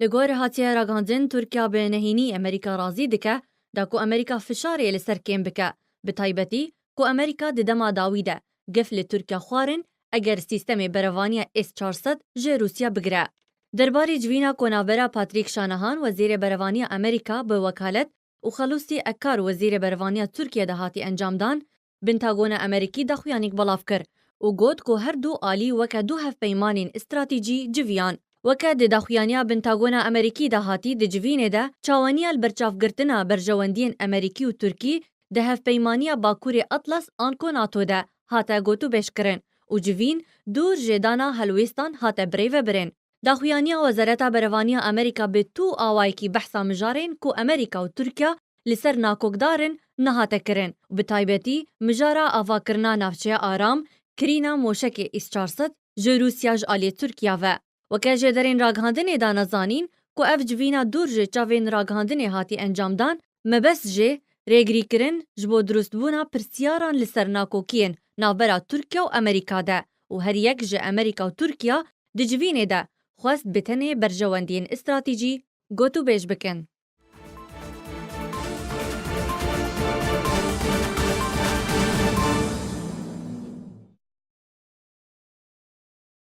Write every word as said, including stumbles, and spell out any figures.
Li gor hatiye ragihandin, Tirkiye bi nehênî Amerîka razî dike da ku Amerîka fişarê li ser kêm bike, bi taybetî ku Amerîka di dema dawî de gef li Tirkiye xwarin eger sîstemê berevaniya S çar sed ji Rûsya bigire. Derbarê civîna ku navbera Patrick Shanahan, wezîrê berevaniya Amerîka bi wekalet, û Xelûsî Ekar, wezîrê berevaniya Tirkiye de hatî encamdan, Pentagona Amerîkî daxuyanîk belav kir û got ku her du alî weke du hevpeymanên stratejî civiyan. Weke di daxuyaniya Pentagona Amerîkî de hatî, di civînê de çawaniya li berçavgirtina berjewendiyên Amerîkî û Tirkî di hevpeymaniya Bakurê Atlas anko NATO de hate gotûbêjkirin û civîn dûr ji dana helwêstan hate birêvebirin. Daxuyaniya Wezareta Berevaniya Amerîka bi tu awayekî behsa mijarên ku Amerîka û Tirkiye li ser nakokdar in nehate kirin û bi taybetî mijara avakirina navçeya aram, kirîna moşekê S çar sed ji Rûsya ji aliyê Tirkiye ve. Weke jêderên ragihandinê dane zanîn ku ev civîna dûr ji çavên ragihandinê hatî encamdan, mebest jê rêgirîkirin ji bo dirustbûna pirsiyaran li ser nakokiyên navbera Tirkiye û Amerîka de û her yek ji Amerîka û Tirkiye di civînê de xwest bi tenê berjewendiyên stratejî gotûbêj bikin.